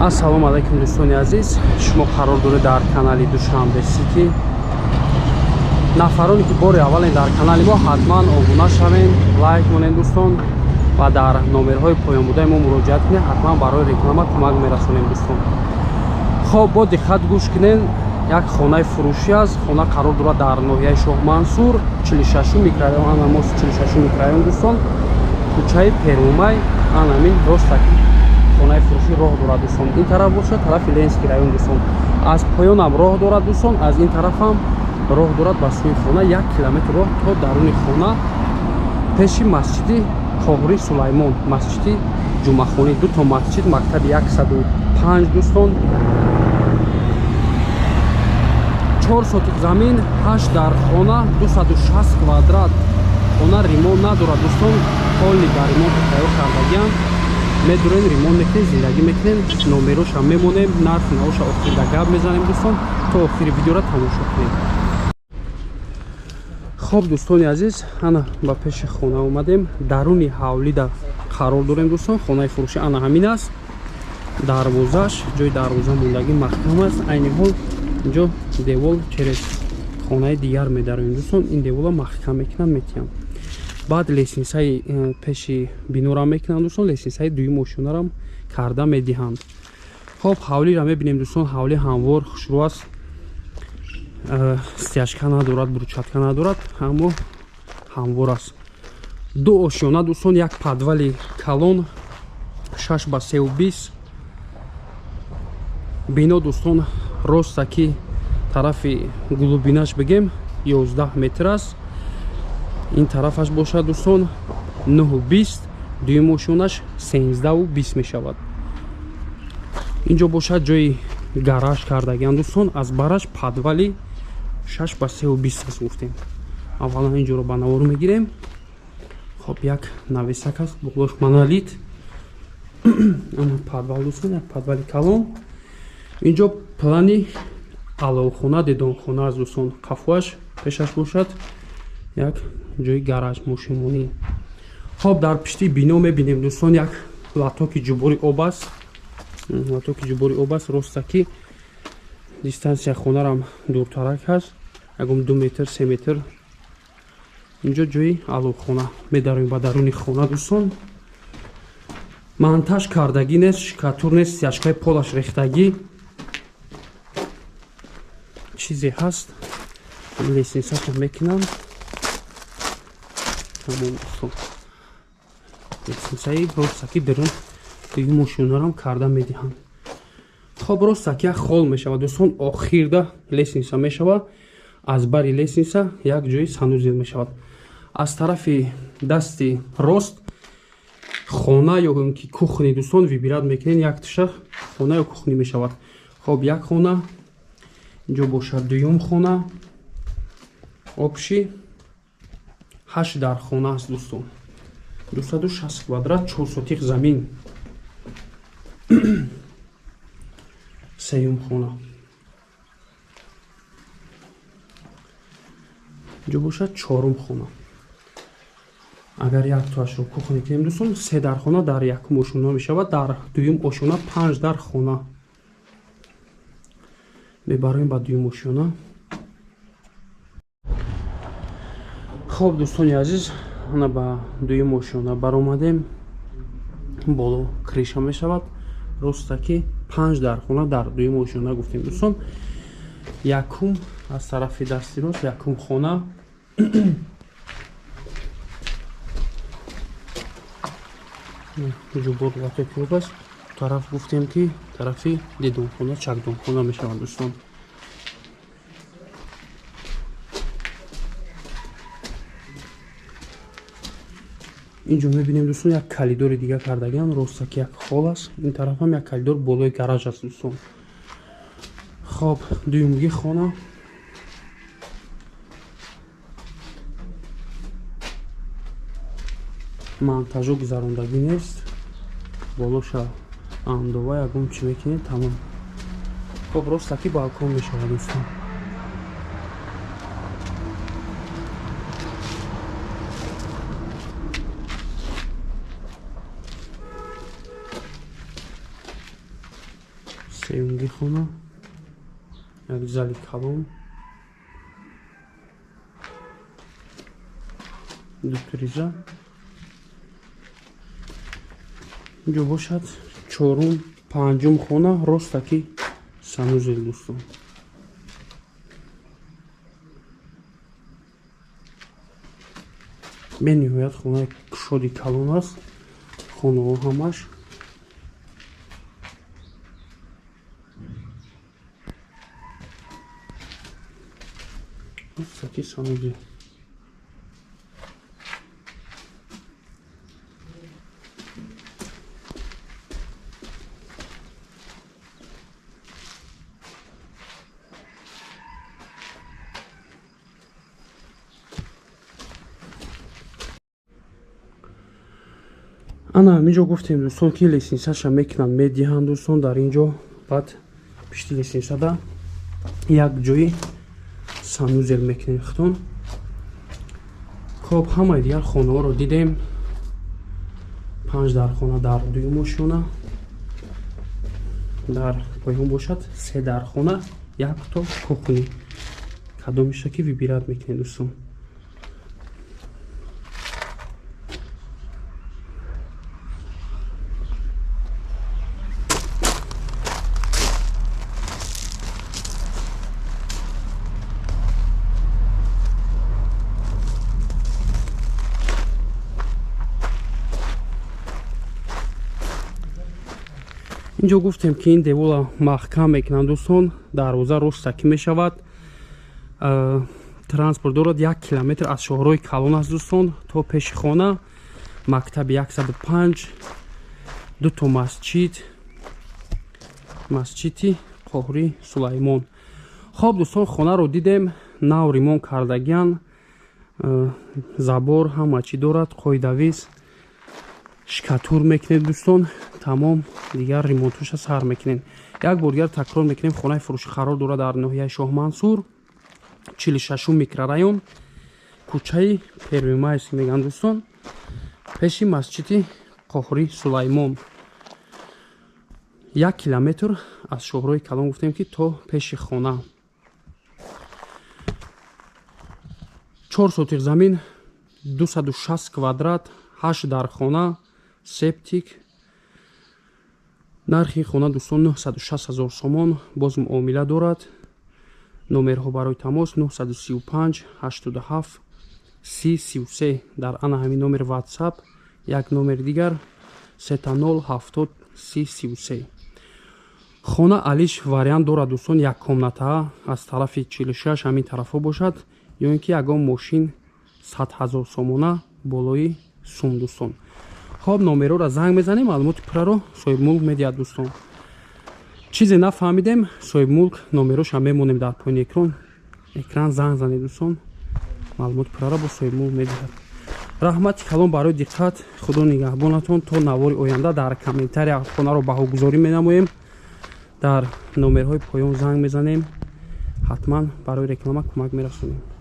Ассалому алайкум дӯстони азиз, шумо қарор доред дар канали Душанбе Сити. Нафароне ки бори аввален дар канали мо, ҳатман обуна шавед, лайк монед дӯстон ва дар номерҳои поёнбудаи мо муроҷиат кунед, ҳатман барои реклама кӯмак мерасонем дӯстон. Хоб, бо диққат гӯш кунед, як хонаи фурӯшӣ аст. Хона қарор дорад дар ноҳияи Шоҳмансур, 46 микрорайон, ана мо 46 микрорайон дӯстон, кӯчаи Перумай, анамин ростаки хонаи фурӯшӣ роҳ дорад дӯстон. Ин тараф бошад тарафи Ленинский район дӯстон. Аз поёнам роҳ дорад дӯстон, аз ин тарафам роҳ дорад ба сӯи хона, 1 километр роҳ то даруни хона, пеши масҷиди Қоҳри Сулаймон, масҷиди Ҷумъахонӣ, ду то масҷид, мактаби 105 дӯстон. 4 сотик замин, 8 дар хона, 260 квадрат. Хона ремонт надорад дӯстон, полни дар ремонт тайёр кардагиам. Медурем, ремонт мекунем, зиндагӣ мекунем, номероша мемонем, нарх навоша охирда гап мезанем дӯстон, то охири видеора тамошо кунем. Хоб дӯстони азиз, ана ба пеши хона омадем, даруни ҳавлида қарор дорем дӯстон. Хонаи фурӯшӣ ана ҳамин аст. Дарвозаш, ҷои дарвоза мондагӣ маҳкам аст. Айни ҳол инҷо девол через хонаи дигар медароем дӯстон. Ин девола маҳкам мекунам, метиҳам. Баъд лестницаи пеши бинора мекунанд дӯстон, лестницаи дуюм ошёнарам карда медиҳанд. Хоб, ҳавлиро мебинем дӯстон, ҳавли ҳамвор хушрӯ аст, стяжка надорад, брусчатка надорад, аммо ҳамвор аст. Ду ошёна дӯстон, як подвали калон 6 ба 3,20. Бино дӯстон роста ки тарафи глубинаш бигем 11 метр аст. Ин тарафаш бошад дӯстон 9,20, дуюм ошёнаш 13,20 мешавад. Инҷо бошад ҷои гараж кардагиан дӯстон, аз бараш подвали 6 ба 3,20 аст гуфтем. Аввалан инҷоро ба навор мегирем. Хоб, як нависак аст, болош монолит. Ана подвал дӯстон, як подвали калон. Инҷо плани аловхона, дедонхона аст дӯстон. Қафоаш пешаш бошад як ҷои гараж мошинмонӣ. Хоб, дар пишти бино мебинем дӯстон, як латоки ҷубори об аст. Латоки ҷубори об аст, роста ки дистанция хонарам дуртарак ҳаст, ягон 2 метр, 3 метр. Инҷо ҷои аловхона. Медароем ба даруни хона дӯстон. Монтаж кардагӣ нест, шикатур нест, стяжкаи полаш рехтагӣ. Чизе ҳаст, лестницаша мекунам. Тамом дӯстон. Лестницаи ростаки берун дуюм ошёнарам карда медиҳанд. Хоб, ростаки як хол мешавад дӯстон, охирда лестница мешавад. Аз бари лестница як ҷои санузел мешавад. Аз тарафи дасти рост хона ё ин ки кухни дӯстон, выбирать мекунед, як тиша хона ё кухни мешавад. Хоб, як хона, инҷо бошад дуюм хона, общий 8 дар хона аст дӯстон. 260 квадрат, 4 сотих замин. Сеюм хона. Инҷо бошад чорум хона. Агар як тоашро кухни кунем дӯстон, 3 дар хона дар якум ошёна мешавад, дар дуюм ошёна 5 дар хона. Мебароем ба дуюм ошёна. Хоб дӯстони азиз, ана ба дуюм ошёна баромадем. Боло криша мешавад. Роста ки 5 дар хона дар дуюм ошёна гуфтем дӯстон. Якум аз тарафи дасти рост якум хона. Ҷубор латоки об аст. Тараф гуфтем ки тарафи дедонхона, чакдонхона мешавад дӯстон. Инҷо мебинем дӯстон, як калидори дига кардагиам, роста ки як хол аст. Ин тараф ҳам як калидор болои гараж аст дӯстон. Хоб, дуюмги хона. Монтажо гузарондагӣ нест. Болоша андова ягон чӣ мекунед, тамом. Хоб, роста ки балкон мешавад дӯстон. Сеюмги хона, як зали калон, дутриза. Инҷо бошад чорум, панҷум хона, ростаки санузел дӯстон. Бениҳоят хонаи кушоди калон аст. Хонаҳо ҳамаш ростаки санузел. Ана ҳаминҷо гуфтем дӯстон, ки лестницаша мекунанд, медиҳанд дӯстон. Дар ин ҷо баъд пишти лестницада як ҷои санузел мекунем худтон. Хоб, ҳамаи дигар хонаҳоро дидем. 5 дархона дар дуюм ошёна, дар поён бошад 3 дархона, якто кухни. Кадомиша ки вибират мекунед дӯстон. Инҷо гуфтем, ки ин девола маҳкам мекунанд дӯстон, дарвоза ростакӣ мешавад. Транспорт дорад, 1 километр аз шоҳрои калон аст дӯстон, то пеши хона, мактаби 105, дуто масҷид, масҷиди Қоҳри Сулаймон. Хоб дӯстон, хонаро дидем, нав ремонт кардагиян, забор ҳама чӣ дорад, қоидавиз, шкатур мекунед дӯстон, тамом, дигар ремонтуша сар мекунем. Як бор дигар такрор мекунем, хонаи фурӯшӣ қарор дорад дар ноҳияи Шоҳмансур, 46 микрорайон, кӯчаи Первомайский мегӯянд дӯстон, пеши масҷиди Қоҳри Сулаймон. 1 километр аз шоҳрои калон гуфтем, ки то пеши хона. 4 сотих замин, 260 квадрат, 8 дархона, септик. Нархи хона дӯстон 960 000 сомон, боз муомила дорад. Номерҳо барои тамос 935 87 30 33, дар ана ҳамин номер WhatsApp, як номер дигар 30 70 30 33. Хона алиш вариант дорад дӯстон, як комната аз тарафи 46 ҳамин тарафҳо бошад, ё ин ки ягон мошин 100 000 сомона болои сум дӯстон. Хоб, номерҳоро занг мезанем, маълумоти пурраро соҳибмулк медиҳад дӯстон. Чизе нафаҳмидем, соҳибмулк номерҳоша мемонем дар поёни экран занг занед дӯстон, маълумоти пурраро бо соҳибмулк медиҳад. Раҳмати калон барои диққат, худо нигаҳбонатон. То навори оянда дар комментария хонаро баҳогузорӣ менамоем, дар номерҳои поён занг мезанем, ҳатман барои реклама кӯмак мерасонем.